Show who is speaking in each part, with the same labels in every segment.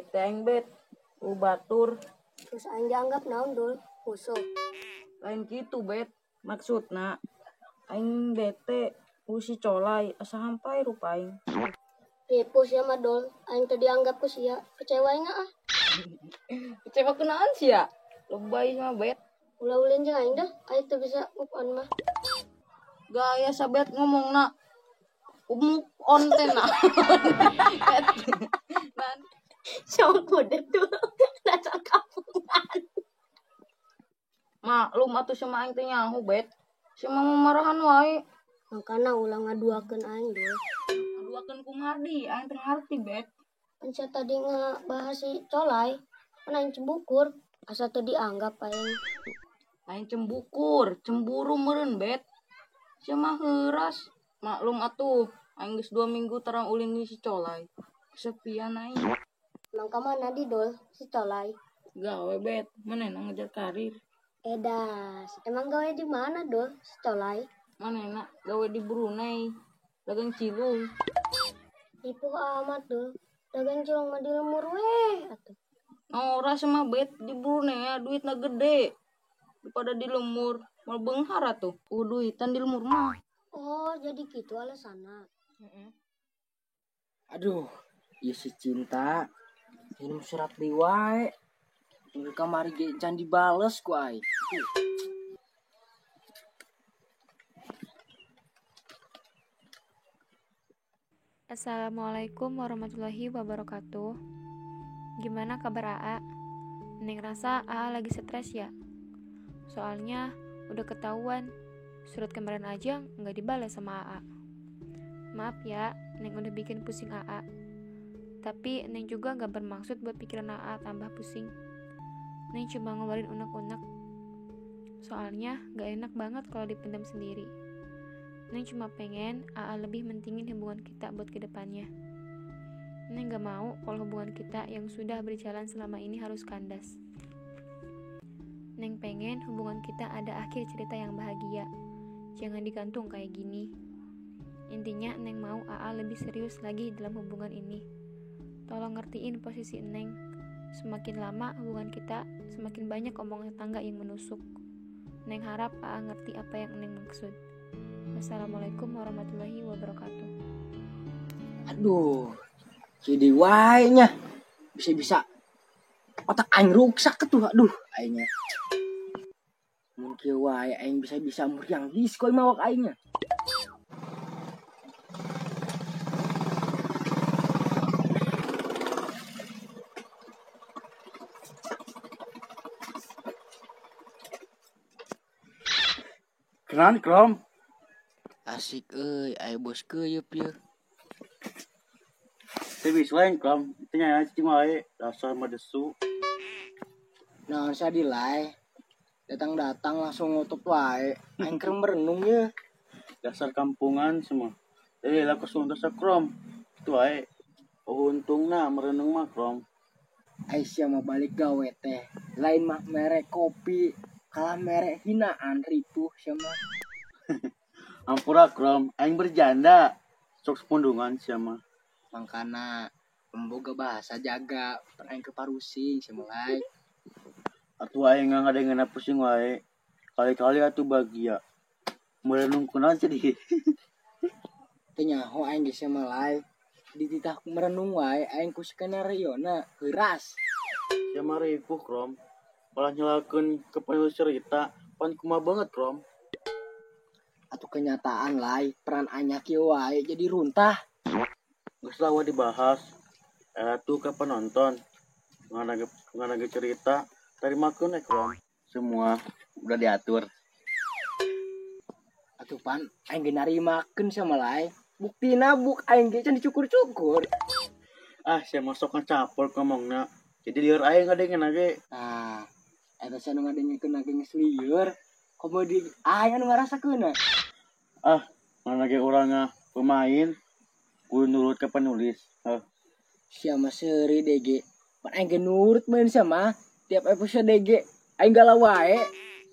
Speaker 1: Bete aing bet. Batur.
Speaker 2: Terus aing dianggap naon dul? Musuh.
Speaker 1: Lain kitu bet. Maksudna aing bete ku si Colai asa hampai rupa aing.
Speaker 2: Ripuh sia mah dul, aing teu dianggap ku sia. Kecewa aing ah.
Speaker 1: Kecewa kunaon sia? Lebay mah bet.
Speaker 2: Ulah ulin jeung aing dah, aing teu bisa move on mah.
Speaker 1: Gaya sabet ngomongna move on teh na.
Speaker 2: Sok kudet tuh dasar kampungan.
Speaker 1: Maklum atuh sama aing teh nyaho bet. Sia mah marahan wae.
Speaker 2: Makana ulah ngaduakeun aing dul.
Speaker 1: Ngaduakeun kumaha di, aing teu ngarti bet.
Speaker 2: Pan sia tadi ngebahas si Colai, pan aing cembukur, asa teu dianggap aing.
Speaker 1: Lain cembukur, cemburu meureun bet. Sia mah heuras. Maklum atuh, aing geus 2 minggu terang ulin di si Colai. Kesepian aing.
Speaker 2: Emang ka mana di dul si Colai?
Speaker 1: Gawe bet, manehna ngejar karir.
Speaker 2: Edas, emang gawe di mana dul si Colai?
Speaker 1: Manehna gawe di Brunei, dagang cilung.
Speaker 2: Ripuh amat dul, dagang cilung mah di lemur weh atuh.
Speaker 1: Noras mah bet di Brunei ya, duitna gede. Daripada di lemur, mal beunghar atuh. Duitan di lemur mah.
Speaker 2: Oh, jadi gitu alasanna.
Speaker 3: Aduh, ieu si Cinta ngirim surat deui wae. Tunggu kamari ge can dibales ku aing.
Speaker 4: Assalamualaikum warahmatullahi wabarakatuh. Gimana kabar AA? Neng rasa AA lagi stres ya? Soalnya udah ketahuan, surat kemarin aja nggak dibalas sama AA. Maaf ya, Neng udah bikin pusing AA. Tapi Neng juga nggak bermaksud buat pikiran AA tambah pusing. Neng cuma ngeluarin unek-unek. Soalnya nggak enak banget kalau dipendam sendiri. Neng cuma pengen AA lebih mentingin hubungan kita buat kedepannya. Neng gak mau kalau hubungan kita yang sudah berjalan selama ini harus kandas. Neng pengen hubungan kita ada akhir cerita yang bahagia. Jangan digantung kayak gini. Intinya Neng mau AA lebih serius lagi dalam hubungan ini. Tolong ngertiin posisi Neng. Semakin lama hubungan kita, semakin banyak omongan tetangga yang menusuk. Neng harap AA ngerti apa yang Neng maksud. Wassalamualaikum warahmatullahi wabarakatuh.
Speaker 3: Aduh, jadi wae nya. Bisa-bisa otak aing ruksak tuh, aduh aingnya. Mun kieu wae aing bisa-bisa muriang disko mawak aingnya.
Speaker 5: Kenan Krom.
Speaker 3: Asik euy, aya bos keuyeup ieu.
Speaker 5: Teu bisa lain Krom, teu nya cicing wae, dasar mah desu.
Speaker 3: Naon sadilai? Datang-datang langsung ngutup wae. Aing keur merenung ye.
Speaker 5: Dasar kampungan semua. Lah kusunta sakrom. Itu wae. Oh, untungna merenung mah Krom.
Speaker 3: Aisyah mau balik gawe teh. Lain mah merek kopi, kalah merek hinaan ripuh sia mah.
Speaker 5: Ampura Krom, aing berjanda. Sok sepundungan sia mah.
Speaker 3: Mangkana pemboga bahasa jaga, aing ke parusing sia mah lain.
Speaker 5: Atuh aing ngadengeuna pusing wae. Kali-kali atuh bahagia. Merenung kunaon jadi.
Speaker 3: Teu nyaho aing geus sia mah lain. Dititah merenung wae aing ku skenario na heuras.
Speaker 5: Sia mah ripuh Krom. Malah nyelakeun ke penulis cerita, pan kumaha banget Krom.
Speaker 3: Atuh kenyataan lai, peran anya kieu wae jadi runtah.
Speaker 5: Geus lah dibahas. Era tuh ke penonton. Nganage cerita tarimakeun Krom. Semua udah diatur.
Speaker 3: Atuh pan aing ge narimakeun sama lai. Buktina buk aing ge can dicukur-cukur.
Speaker 5: Ah, sia masuk ngacapol ngomongna. Jadi lieur aing ngadengeun ge.
Speaker 3: Tah, eta sia nu ngadengekeun ge geus lieur. Komo di aing anu ngarasakeun.
Speaker 5: Ah, mana ge urang pemain kudu nurut ke penulis. Heh.
Speaker 3: Sia mah seuri DG. Pan aing ge nurut main sama tiap episode DG aing galau wae.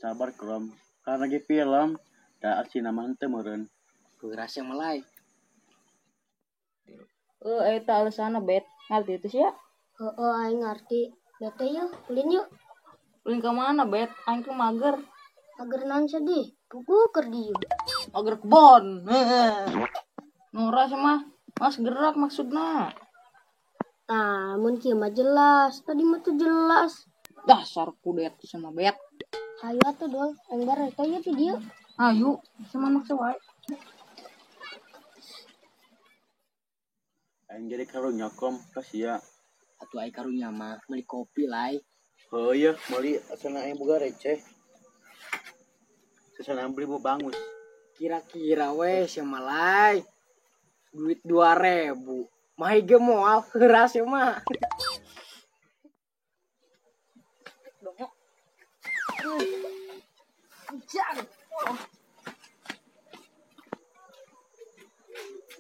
Speaker 5: Sabar Krom, karena ge film da asina mah henteu meureun.
Speaker 3: Heuras yang melai.
Speaker 1: Eta alasanna bet, ngarti teu sia?
Speaker 2: Heeh, aing ngarti. Bete yeuh, ulin yuk.
Speaker 1: Ulin ka mana, Bet? Aing ke mager.
Speaker 2: Mager naon sedih? Pugu keur dieu.
Speaker 1: Mager kebon. Nora sama Mas gerak maksudna.
Speaker 2: Tah, mun kieu mah jelas. Tadi mah teu jelas.
Speaker 1: Dasar kudet sama Bet.
Speaker 2: Hayu atuh dol, aing bareng teh ieu ti dieu.
Speaker 1: Ayo, sama maksa wae.
Speaker 5: Aing jadi karunya kom ka sia.
Speaker 3: Atuh ai karunya mah meuli kopi lai.
Speaker 5: Heuh ya, meuli asana aing boga receh. Sesana beli bu bangus.
Speaker 3: Kira-kira we sia mah lai. Duit 2000. Mah ge moal heuras sia mah.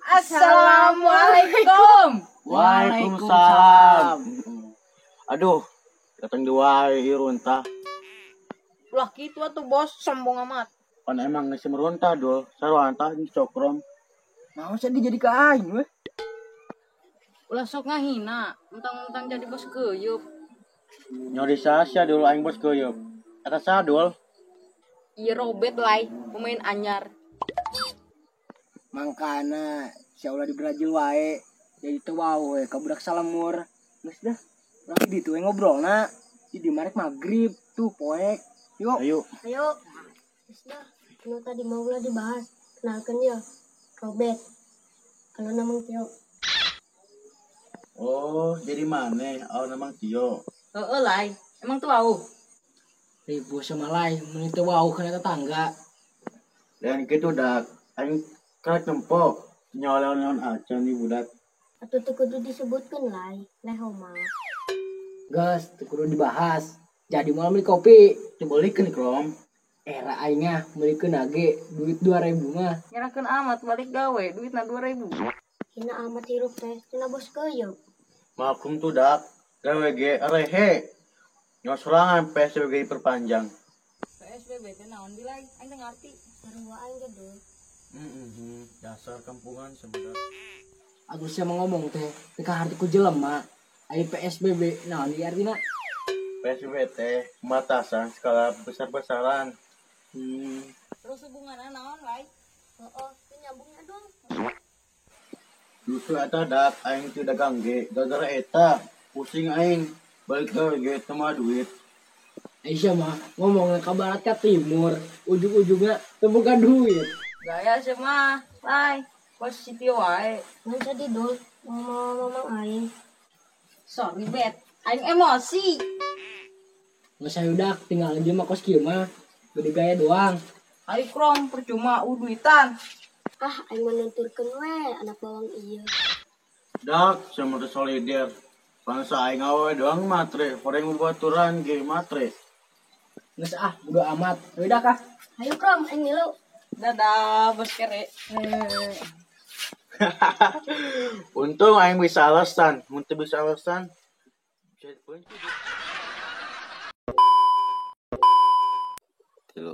Speaker 1: Assalamualaikum.
Speaker 5: Waalaikumsalam. Aduh, datang dua ieu runtah.
Speaker 1: Ulah kitu atuh bos, sombong amat.
Speaker 5: Pan emang geus meruntah dul, sarua antah jeung cokrom.
Speaker 3: Naon sia jadi ka aing we?
Speaker 1: Ulah sok ngahina, mentang-mentang jadi bos keuyeup.
Speaker 5: Nyori sia dul aing bos keuyeup. Eta saha dul?
Speaker 1: Ieu Robert lai, pemain anyar.
Speaker 3: Mangkana sia ulah di Brazil wae. Jadi teu wau we ka budak salemur. Geus dah. Urang di ditu we ngobrolna. Di marek magrib tuh poek. Yuk.
Speaker 5: Ayo.
Speaker 2: Ayo. Geus dah, nu tadi mau ulah dibahas. Kenalkeun yeuh. Robert. Kalau namang Tio.
Speaker 5: Oh, jadi maneh aw namang Tio.
Speaker 1: Heeh lai, emang tuh wau.
Speaker 3: Ribu sama lai, mun teu wau kana tetangga.
Speaker 5: Dan kitu dak, aing karek nempo nyawa naon acan nih budak.
Speaker 2: Atuh teu kudu disebutkeun lai, leho mah.
Speaker 3: Geus, teu kudu dibahas. Jadi moal meuli kopi.
Speaker 5: Dibeulikeun krom.
Speaker 3: Era aing mah meulikeun age duit 2000 mah.
Speaker 1: Nyerahkeun amat balik gawe, duitna 2000.
Speaker 2: Hina amat hirup teh, cenah bos keuyeup.
Speaker 5: Maklum tuh dak, gawe ge rehe. Nyawa sorangan PSBB diperpanjang.
Speaker 1: PSBB teh naon bilai, aing teu ngarti.
Speaker 2: Sarua aing ge dul.
Speaker 5: Dasar kampungan sebenarnya.
Speaker 3: Atuh sia mah ngomong teh, teu kaharti ku jelema. Ai PSBB naon ieu artina?
Speaker 5: PSBB teh pembatasan skala besar-besaran.
Speaker 1: Terus hubunganna naon lai?
Speaker 2: Heeh, teu nyambungna dul.
Speaker 5: Justru eta dak aing teu dagang ge gara-gara eta pusing aing balik gawe ge teu mah duit.
Speaker 3: Aisyah mah ngomongna ka barat ka timur, ujung-ujungna teu boga duit.
Speaker 1: Gaya sia mah, lai. Positif wae.
Speaker 2: Ngan sedih dul, ngomong-ngomong aing.
Speaker 1: Sorry Bet, aing emosi.
Speaker 3: Geus hayu dak tinggal aja mah kos kieu mah. Gede gaya doang.
Speaker 1: Ayo krom percuma duitan.
Speaker 2: Ah, aing mah nunturkeun we anak bawang ieu.
Speaker 5: Dak sia mah teu solider. Bangsa aing awe doang matre, horeng babaturan ge matre.
Speaker 3: Geus ah, bodo amat. Hayu dak ah.
Speaker 2: Hayu krom, aing ngilu.
Speaker 1: Dadah, bos kere.
Speaker 5: Untung aing bisa alasan, mun teu bisa alasan bisa dikunci. Tilu.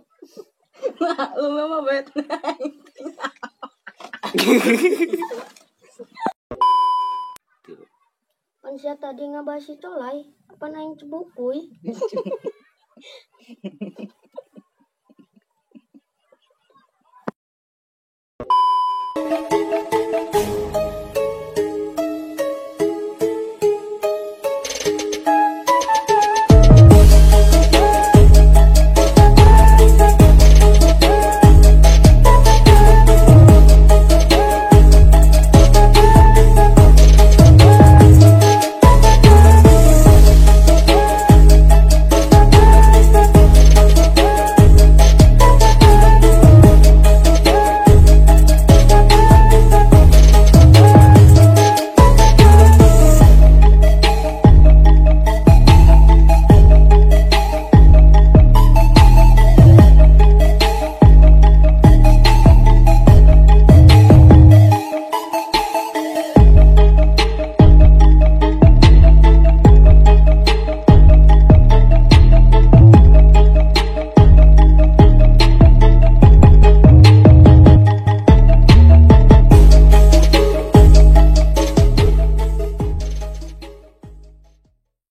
Speaker 1: Lu mah Bet.
Speaker 5: Tilu.
Speaker 2: Pan sia tadi ngabahas si Colai, apan aing cebukuy.